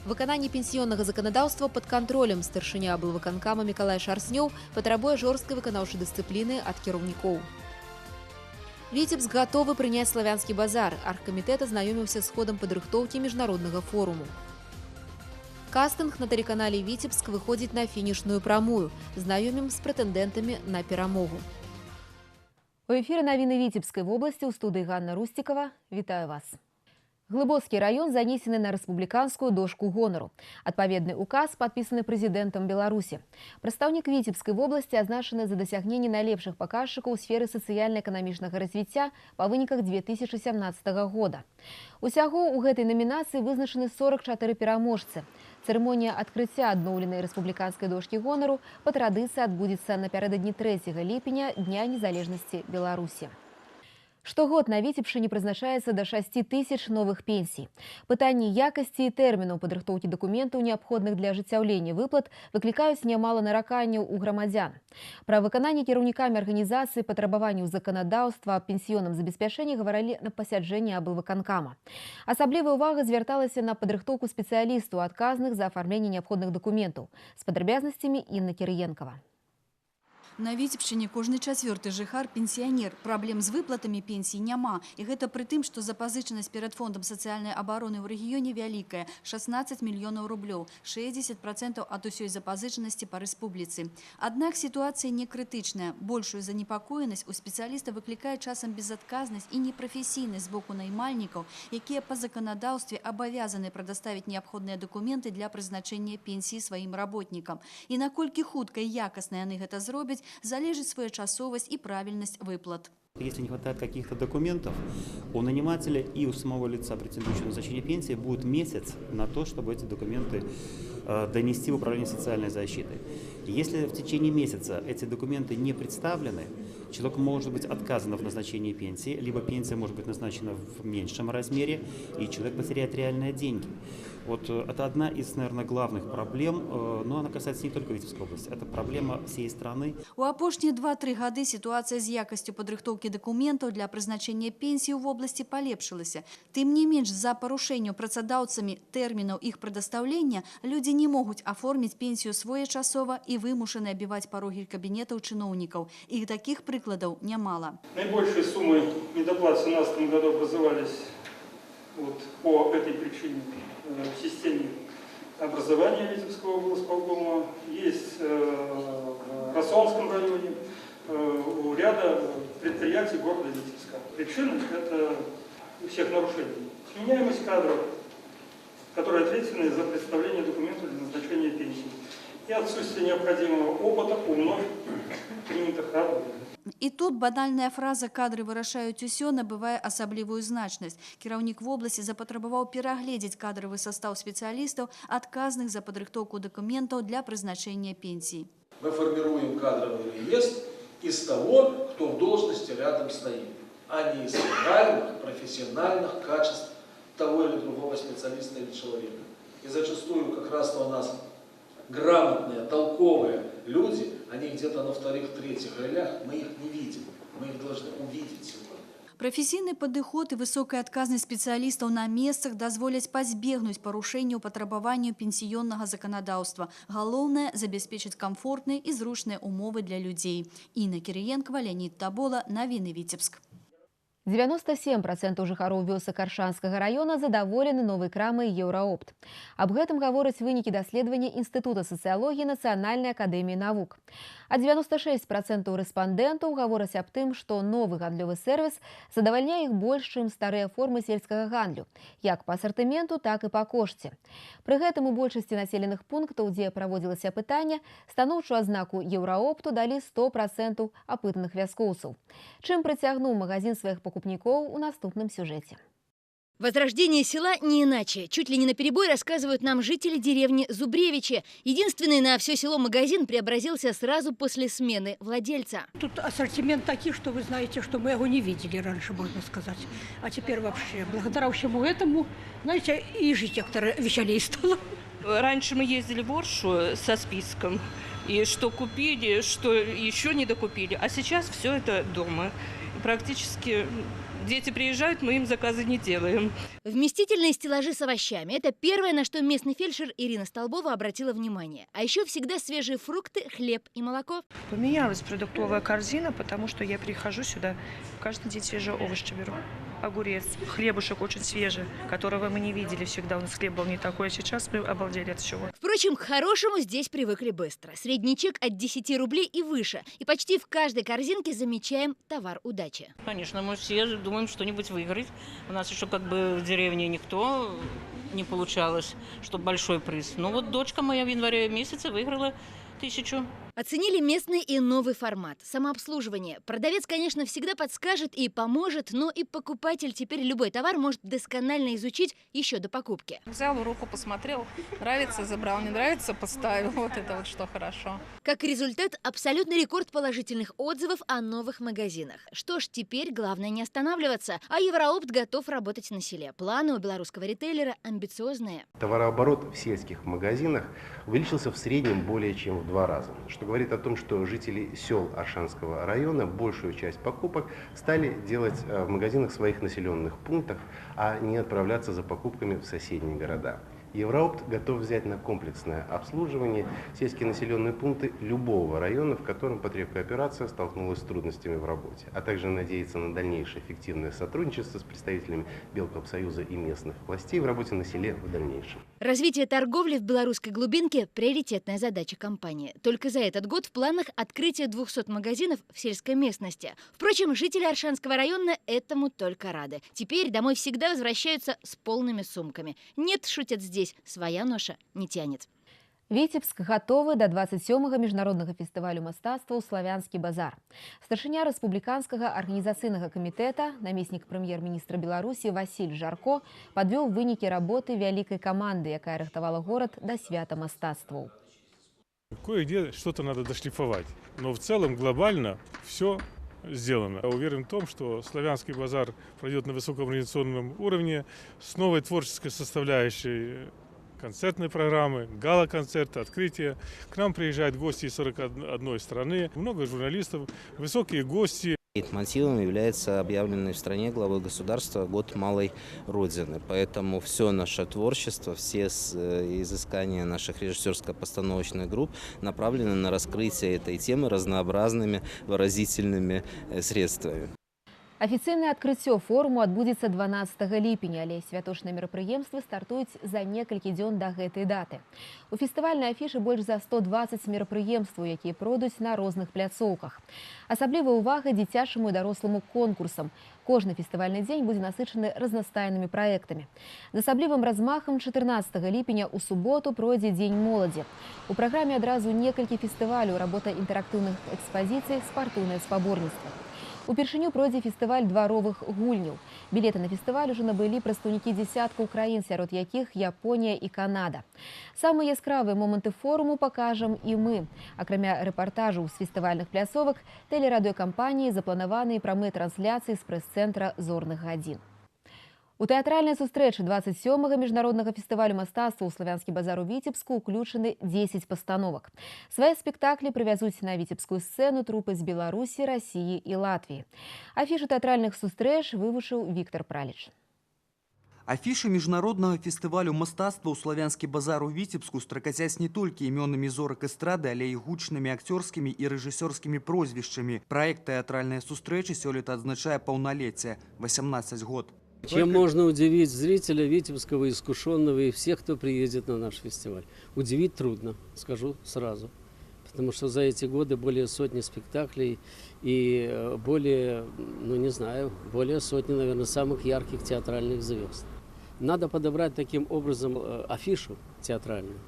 Выкананне пенсіённага заканадаўства пад кантролем. Старшыня аблвыканкама Мікалай Шарснёў патрабуе жорсткай выканаўчай дысцыпліны ад кіраўнікоў. Віцебск гатовы прыняць Славянскі базар. Аргкамітэт азнаёміўся з ходам падрыхтоўкі міжнароднага форуму. Кастынг на тэлеканале «Віцебск» выходзіць на фінішную прамую. Знаёмім з прэтэндэнтамі на перамогу. У эфіры навіны Віцебскай вобласці, ў студыі Ганна Русцікава. Вітаю вас. Глыбоцкі раён занесены на рэспубліканскую дошку гонару. Адпаведны указ падпісаны прэзідэнтам Беларусі. Прадстаўнік Віцебскай вобласці адзначаны за дасягненне найлепшых паказчыкаў у сферы сацыяльна-эканамічнага развіцця па выніках 2017 года. Усяго ў гэтай намінацыі вызначаны 44 пераможцы. Цырымонія адкрыцця адноўленай рэспубліканскай дошкі гонару па традыцыі адбудзецца напярэдадні 3 ліпеня, Дня незалежнасці Беларусі. Штогод на Віцебшчыне прызначаецца да 6 тысяч новых пенсій. Пытанні якасці і тэрмінаў падрыхтоўкі дакументаў, неабходных для ажыццяўлення выплат, выклікаюць нямала нараканняў у грамадзян. Пра выкананне кіраўнікамі арганізацыі патрабаванняў заканадаўства аб пенсіённым забеспячэнні гаварылі на пасяджэнні аблвыканкама. Асаблівая ўвага звярталася на падрыхтоўку спецыялістаў, адказных за афармленне неабходных дакументаў. З падрабязнасцямі Інна Кірыенкава. На Віцебшчыне кожны чацвёрты жыхар пенсіянер. Праблем з выплатамі пенсій няма. І гэта пры тым, што запазычанасць перад фондам сацыяльнай абароны ў рэгіёне вялікая – 16 мільёнаў рублёў, 60% ад усёй запазычанасці па рэспубліцы. Аднак сітуацыя не крытычная. Большую занепакоенасць у спецыяліста выклікае часам безадказнасць і непрафесійнасць з боку наймальнікаў, якія па заканадаўстве абавязаны прадаставіць неабходныя дакументы для прызначэння пенсіі сваім работнікам. І наколькі хутка і якасна яны гэта зробяць, залежыць своечасовасць і правільнасць выплат. Если не хватает каких-то документов, у нанимателя и у самого лица, претендующего на назначение пенсии, будет месяц на то, чтобы эти документы донести в управление социальной защиты. Если в течение месяца эти документы не представлены, человеку может быть отказано в назначении пенсии, либо пенсия может быть назначена в меньшем размере, и человек потеряет реальные деньги. Вот это одна из, наверное, главных проблем, но она касается не только Витебской области, это проблема всей страны. У апошнія 2-3 гады сітуацыя з якасцю падрыхтоўкі дакументаў для прызначэння пенсій у вобласці палепшылася. Тым не менш, з-за парушэнняў працадаўцамі тэрмінаў іх прадастаўлення людзі не могуць аформіць пенсію своечасова і вымушаны абіваць парогі кабінетаў чыноўнікаў. І такіх прыкладаў нямала. Наибольшие суммы недоплат в 2017 году образовались вот по этой причине в системе образования Витебского облисполкома, есть в Россонском районе, у ряда предприятий города Витебска. Причины это у всех нарушений: сменяемость кадров, которые ответственны за представление документов для назначения пенсии, и отсутствие необходимого опыта у вновь принятых работников. І тут банальная фраза «кадры вырашаюць усё» набывае асаблівую значнасць. Кіраўнік вобласці запатрабаваў перагледзець кадравы састаў спецыялістаў, адказных за падрыхтоўку дакументаў для прызначэння пенсій. Мы формируем кадровый реестр из того, кто в должности рядом стоит, а не из реальных профессиональных качеств того или другого специалиста или человека. И зачастую как раз у нас грамотные, толковые люди, они где-то на вторых, третьих ролях, мы их не видим, мы их должны увидеть сегодня. Прафесійны падыход і высокая адказнасць спецыялістаў на месцах дазволяць пазбегнуць парушэнняў патрабаванняў пенсіённага заканадаўства. Галоўнае – забяспечыць камфортныя і зручныя умовы для людзей. Інна Кірыенкава, Леанід Табола, навіны, Віцебск. 97% жыхароў вёсак Аршанскага района задаволены новай крамай «Еўраопт». Аб гэтым гавораць вынікі даследавання Інстытута сацыялогіі Нацыянальнай акадэміі навук. А 96% рэспандэнтаў гавораць аб тым, што новы гандлёвы сэрвіс задавальняе іх больш, чым старыя формы сельскага гандлю, як па асартыменту, так і па кошце. Пры гэтым у большасці населеных пунктаў, дзе праводзілася апытанне, станоўчую адзнаку «Еўраопту» далі 100% апытаных вяскоўцаў. Чым прыцягнуў магазін сваіх пакупнікоў, у наступным сюжэце. Возрождение села не иначе. Чуть ли не наперебой рассказывают нам жители деревни Зубревичи. Единственный на все село магазин преобразился сразу после смены владельца. Тут ассортимент такой, что, вы знаете, что мы его не видели раньше, можно сказать. А теперь вообще, благодаря всему этому, знаете, и жить как-то веселее стало. Раньше мы ездили в Оршу со списком, и что купили, что еще не докупили. А сейчас все это дома. Практически Дети приезжают, мы им заказы не делаем. Вместительные стеллажи с овощами – это первое, на что местный фельдшер Ирина Столбова обратила внимание. А еще всегда свежие фрукты, хлеб и молоко. Поменялась продуктовая корзина, потому что я прихожу сюда, каждый день свежие овощи беру. Огурец, хлебушек очень свежий, которого мы не видели всегда. У нас хлеб был не такой, а сейчас мы обалдели от чего. Впрочем, к хорошему здесь привыкли быстро. Средний чек от 10 рублей и выше. И почти в каждой корзинке замечаем товар удачи. Конечно, мы все думаем что-нибудь выиграть. У нас еще как бы в деревне никто не получалось, чтобы большой приз. Ну вот дочка моя в январе месяце выиграла 1000. Оценили местный и новый формат – самообслуживание. Продавец, конечно, всегда подскажет и поможет, но и покупатель теперь любой товар может досконально изучить еще до покупки. Взял руку, посмотрел, нравится – забрал, не нравится – поставил. Вот это вот что хорошо. Как результат, абсолютный рекорд положительных отзывов о новых магазинах. Что ж, теперь главное не останавливаться. А Евроопт готов работать на селе. Планы у белорусского ритейлера амбициозные. Товарооборот в сельских магазинах увеличился в среднем более чем в 2 раза, что говорит о том, что жители сел Оршанского района большую часть покупок стали делать в магазинах своих населенных пунктах, а не отправляться за покупками в соседние города. Евроопт готов взять на комплексное обслуживание сельские населенные пункты любого района, в котором потребкооперация столкнулась с трудностями в работе, а также надеется на дальнейшее эффективное сотрудничество с представителями Белкоопсоюза и местных властей в работе на селе в дальнейшем. Развитие торговли в белорусской глубинке – приоритетная задача компании. Только за этот год в планах открытие 200 магазинов в сельской местности. Впрочем, жители Оршанского района этому только рады. Теперь домой всегда возвращаются с полными сумками. Нет, шутят здесь, своя ноша не тянет. Віцебск гатовы да 27-го міжнароднага фестывалю мастацтваў «Славянскі базар». Старшыня рэспубліканскага арганізацыйнага камітэта, намеснік прэм'ер-міністра Беларусі Васіль Жарко падвёў вынікі работы вялікай каманды, якая рыхтавала горад да свята мастацтваў. Кое-где что-то надо дошлифовать, но в целом глобально все сделано. Я уверен в том, что «Славянский базар» пройдет на высоком организационном уровне с новой творческой составляющей концертной программы, гала-концерты, открытия. К нам приезжают гости из 41 страны, много журналистов, высокие гости. Мотивом является объявленный в стране главой государства год малой Родины. Поэтому все наше творчество, все изыскания наших режиссерско-постановочных групп направлены на раскрытие этой темы разнообразными выразительными средствами. Афіцыйнае адкрыццё форуму адбудзецца 12 ліпеня, але святочныя мерапрыемствы стартуюць за некалькі дзён да гэтай даты. У фестывальнай афішы больш за 120 мерапрыемстваў, якія пройдуць на розных пляцоўках. Асаблівая ўвага дзіцячаму і даросламу конкурсам. Кожны фестывальны дзень будзе насычаны разнастайнымі праектамі. З асаблівым размахам 14 ліпеня ў суботу пройдзе Дзень моладзі. У праграме адразу некалькі фестываляў, работа інтэрактыўных экспазіцый, спартыўнае спаборніцтва. Упершыню пройдзе фестываль дваровых гульняў. Білеты на фестываль ужо набылі прадстаўнікі дзесяткаў краін, сярод якіх Японія і Канада. Самыя яскравыя моманты форуму пакажам і мы. Акрамя рэпартажаў з фестывальных пляцовак, тэлерадыёкампаніі запланаваныя прамыя трансляцыі з прэс-цэнтра зорных гадзін. У тэатральнай сустрэчы 27-го міжнароднага фестывалю мастацтва ў «Славянскі базар» у Віцебску ўключаны 10 пастановак. Свае спектаклі прывязуць на віцебскую сцэну трупы з Беларусі, Расіі і Латвіі. Афішу тэатральных сустрэч вывучыў Віктор Праліч. Афішы міжнароднага фестывалю мастацтва ў «Славянскі базар» у Віцебску стракацяць не толькі імёнамі зорак эстрады, але і гучнымі акцёрскімі і рэжысёрскімі прозвішчамі. Праект «Тэатральная сустрэча» сёлета адзначае паўналецце – 18 год. Чем можно удивить зрителя витебского, искушенного и всех, кто приедет на наш фестиваль? Удивить трудно, скажу сразу. Потому что за эти годы более сотни спектаклей и более, ну не знаю, более сотни, наверное, самых ярких театральных звезд. Надо подобрать таким образом афишу театральную,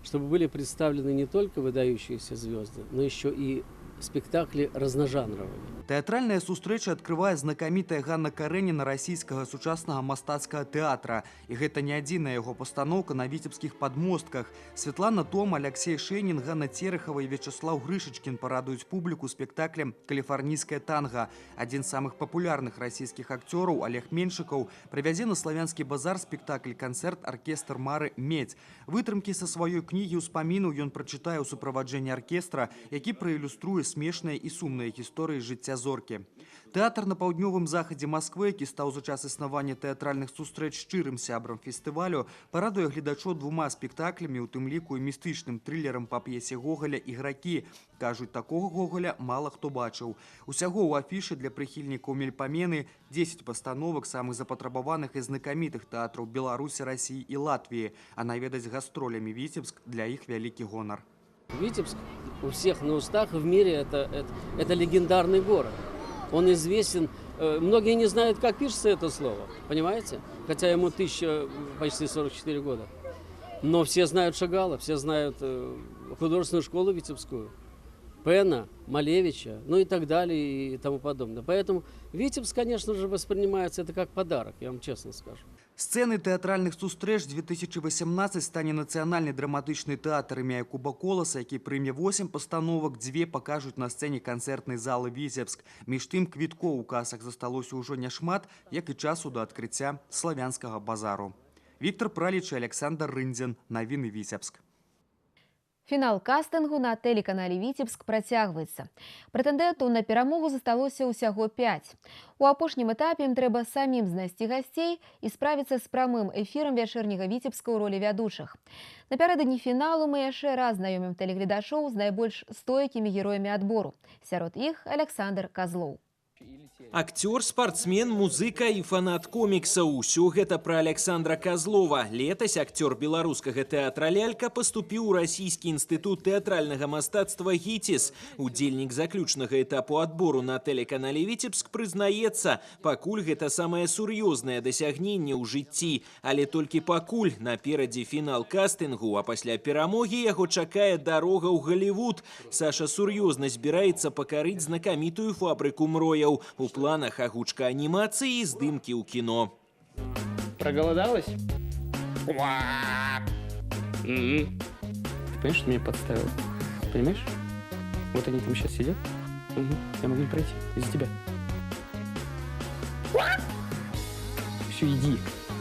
чтобы были представлены не только выдающиеся звезды, но еще и спектакли разножанровые. Тэатральная сустрэча адкрывае знакамітая Ганна Карэніна расійскага сучаснага мастацкага тэатра. І гэта не адзіная яго пастаноўка на віцебскіх падмостках. Светлана Тома, Алексей Шенин, Ганна Терехова і Вячеслав Грышачкін парадуюць публіку спектаклем «Каліфарнійская танга». Адзін з самых папулярных расійскіх акцёраў Олег Меншыкаў прывязе на «Славянскі базар» спектакль-канцэрт «Аркестр Мары Медь». Вытрымкі са сваёй кнігі ўспамінаў ён прачытае ў суправаджэнні аркестра, які праілюструе смешныя і сумныя гісторыі жыцця зоркі. Тэатр на паўднёвым захадзе Масквы, які стаў за час існавання тэатральных сустрэч шчырым сябрам фестывалю, парадуе гледачоў двума спектаклямі, у тым ліку і містычным трылерам па п'есе Гогаля «Ігракі». Кажуць, такога Гогаля мала хто бачыў. Усяго ў афішы для прыхільнікаў Мельпамены 10 пастановак самых запатрабаваных і знакамітых тэатраў Беларусі, Расіі і Латвіі. А наведаць гастролямі Віцебск для іх вялікі гонар. Витебск у всех на устах в мире это легендарный город. Он известен. Многие не знают, как пишется это слово, понимаете? Хотя ему 1044 года. Но все знают Шагала, все знают художественную школу витебскую, Пена, Малевича, ну и так далее и тому подобное. Поэтому Витебск, конечно же, воспринимается это как подарок, я вам честно скажу. Сцэнай тэатральных сустрэч 2018 стане нацыянальны драматычны тэатр імя Якуба Коласа, які прыме 8 пастановак, 2 пакажуць на сцэне канцэртнай залы «Віцебск». Між тым, квіткоў у касах засталося ўжо няшмат, як і часу да адкрыцця славянскага базару. Віктор Праліч і Александр Рындзін. Навіны Віцебск. Фінал кастынгу на тэлеканале «Віцебск» працягваецца. Прэтэндэнтаў на перамогу засталося ўсяго 5. У апошнім этапе ім трэба самім знайсці гасцей і справіцца з прамым эфірам вячэрняга Віцебска ў ролі вядучых. Напярэдадні фіналу мы яшчэ раз знаёмім тэлегледачоў з найбольш стойкімі героямі адбору. Сярод іх Александр Козлоў. Актер, спортсмен, музыка и фанат комикса. Усё гэта пра Александра Козлова. Летась актер беларускага тэатра «Лялька» паступіў у Расійскі інстытут тэатральнага мастацтва «ГІТІС». Удзельнік заключнага этапу адбору на тэлеканале «Віцебск» прызнаецца, пакуль гэта самае сур'ёзнае дасягненне ў жыцці. Але толькі пакуль, наперадзе фінал кастынгу, а пасля перамогі яго чакае дарога ў Голливуд. Саша сур'ёзна збіраецца пакарыць знакамітую фабрыку мрояў. У планах агучка анимации и сдымки у кино. Проголодалась? Ты понимаешь, что меня подставил? Понимаешь? Вот они там сейчас сидят. Я могу не пройти из-за тебя. Все, иди.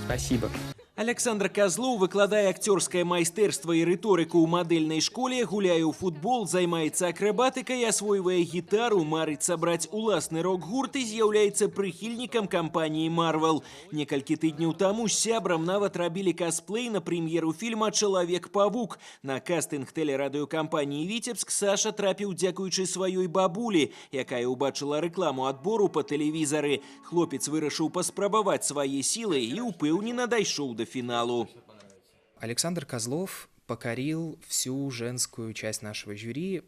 Спасибо. Александр Козлоў выкладае акцёрскае майстэрства і рыторыку ў мадэльнай школе, гуляе ў футбол, займаецца акрабатыкай, асвойвае гітару, марыць сабраць уласны рок-гурт і з'яўляецца прыхільнікам кампаніі «Марвел». Некалькі тыдняў таму з сябрам нават рабілі касплей на прэм'еру фільма «Чалавек-павук». На кастынг тэлерадыёкампаніі «Віцебск» Саша трапіў дзякуючы сваёй бабулі, якая ўбачыла рэкламу адбору па тэлевізары. Хлопец вырашыў паспрабаваць свае сілы і ўпэўнена дайшоў да финалу. Александр Козлов покорил всю женскую часть нашего жюри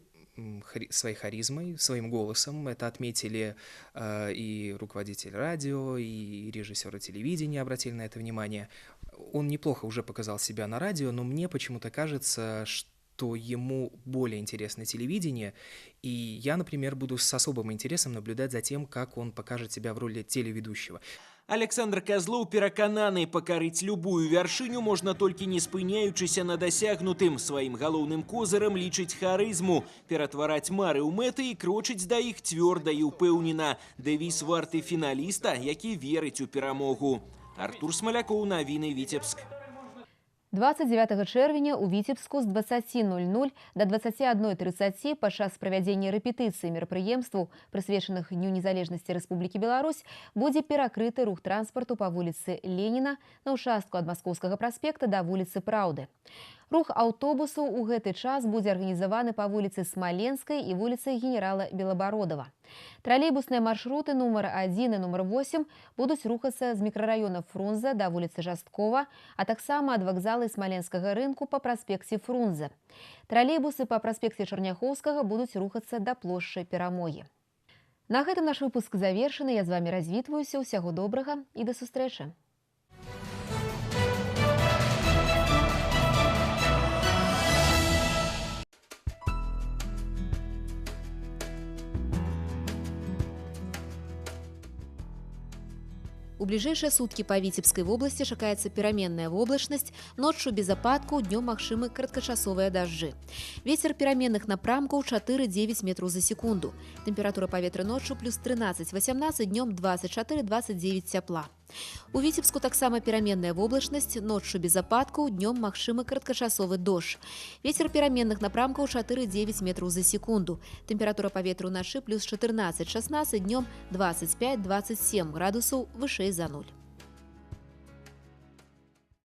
своей харизмой, своим голосом. Это отметили и руководитель радио, и режиссеры телевидения обратили на это внимание. Он неплохо уже показал себя на радио, но мне почему-то кажется, что ему более интересно телевидение. И я, например, буду с особым интересом наблюдать за тем, как он покажет себя в роли телеведущего. Александр Козлоў перакананы, пакарыць любую вяршыню можна толькі не спыняючыся на дасягнутым. Сваім галоўным козырам лічыць харызму, ператвараць мары ў мэты і крочыць да іх цвёрда і ўпэўнена. Дэвіз варты фіналіста, які верыць у перамогу. Артур Смалякоў, навіны Віцебск. 29 чэрвеня ў Віцебску з 20:00 до 21:30 падчас правядзення рэпетыцыі мерапрыемстваў, прысвечаных Дню незалежнасці Рэспублікі Беларусь, будзе перакрыты рух транспарту па вуліцы Леніна на ўчастку ад Маскоўскага праспекта да вуліцы Праўды. Рух аўтобусаў у гэты час будзе арганізаваны па вуліцы Смаленскай і вуліцы генерала Белабародава. Тралейбусныя маршруты нумар 1 і нумар 8 будуць рухацца з мікрараёна Фрунзе да вуліцы Жасткова, а таксама ад вакзала Смаленскага рынку па праспекце Фрунзе. Тралейбусы па праспекце Чарняхоўскага будуць рухацца да плошчы Перамогі. На гэтым наш выпуск завершаны. Я з вамі развітваюся. Усяго добрага і да сустрэчы. У бліжэйшыя суткі па Віцебскай вобласці чакаецца пераменная воблачнасць, ноччу без ападкаў, днём магчымы кароткачасовыя дажджы. Вецер пераменных напрамкаў 4,9 метраў за секунду. Тэмпература паветра ноччу плюс 13,18, днём 24,29 цяпла. У Віцебску таксама пераменная воблачнасць, ноччу без ападкаў, днём магчымы кароткачасовы дождж. Вецер пераменных напрамкаў 4,9 метраў за секунду. Тэмпература паветра ўначы плюс 14-16, днём 25-27 градусаў вышэй за нуль.